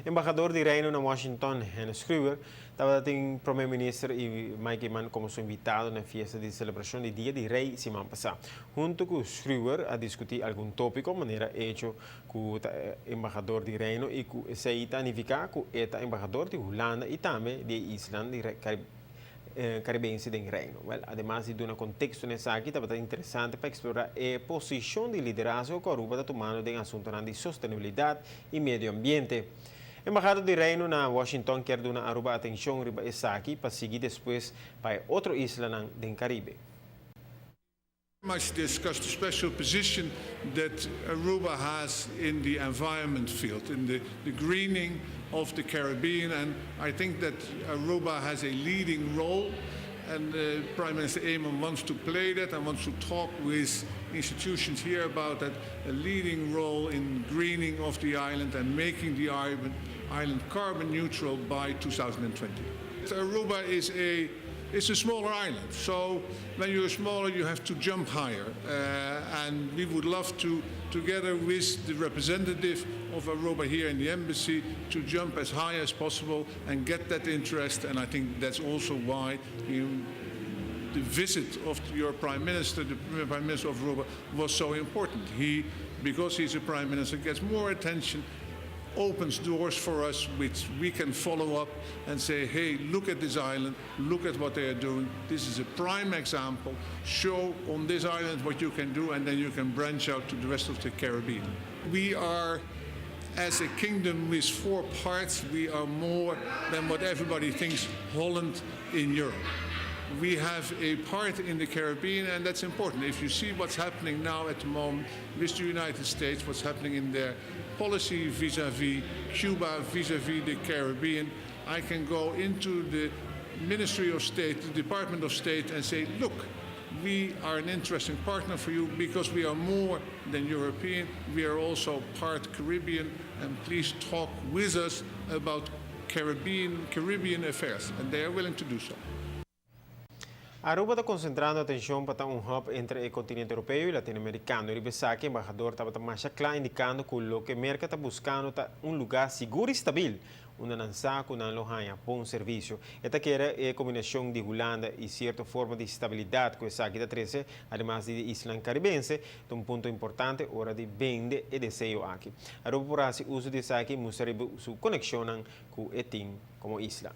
Embahador di Reino na Washington, Hennis Schroer, tabatin Prome Minister y Mike Eman como su invitado na fiesta di celebracion di Dia di Rey siman pasa. Hunto cu Schroer a discuti algun topico, manera hecho cu embahador di Reino y cu esey ta significa cu ta embahador di Hulanda y tambe di isla di Caribense den Reino. Well, ademas di un contexto esaki, tabata interesante pa explora e posicion di liderazgo cu Aruba ta tumando den asunto di sostenibilidad y medio ambiente. Embahador di Reino na Washington kier duna Aruba atencion riba esaki pa sigui despues pa otro isla den Caribe. Much discussed the special position that Aruba has in the environment field, in the greening of the Caribbean, and I think that Aruba has a leading role, and Prime Minister Eman wants to play that and wants to talk with institutions here about that, a leading role in greening of the island and making the island carbon neutral by 2020. Aruba is a smaller island, so when you're smaller you have to jump higher, and we would love to, together with the representative of Aruba here in the embassy, to jump as high as possible and get that interest. And I think that's also why the visit of your Prime Minister, the Prime Minister of Aruba, was so important. He, because he's a Prime Minister, gets more attention, opens doors for us which we can follow up and say, "Hey, look at this island, look at what they are doing. This is a prime example. Show on this island what you can do, and then you can branch out to the rest of the Caribbean." We are, as a kingdom with four parts, we are more than what everybody thinks Holland in Europe. We have a part in the Caribbean, and that's important. If you see what's happening now at the moment with the United States, what's happening in their policy vis-à-vis Cuba, vis-à-vis the Caribbean, I can go into the Ministry of State, the Department of State, and say, "Look, we are an interesting partner for you because we are more than European, we are also part Caribbean, and please talk with us about Caribbean affairs." And they are willing to do so. Aruba ta concentrando atencion pa un hub entre e continente europeo y latinoamericano. Riba esaki, e embahador tabata mas cla indicando cu loke Merca ta buscando ta un luga sigur y stabil, unda nan sa cu nan lo haya bon servicio. Esta kier e combinacion di Hulanda y cierto forma di stabilidad cu esaki ta trece, ademas di isla caribense, un punto importante ora di bende e deseo aki. Aruba por haci uso di esaki, mustra su conexion cu e tin como isla.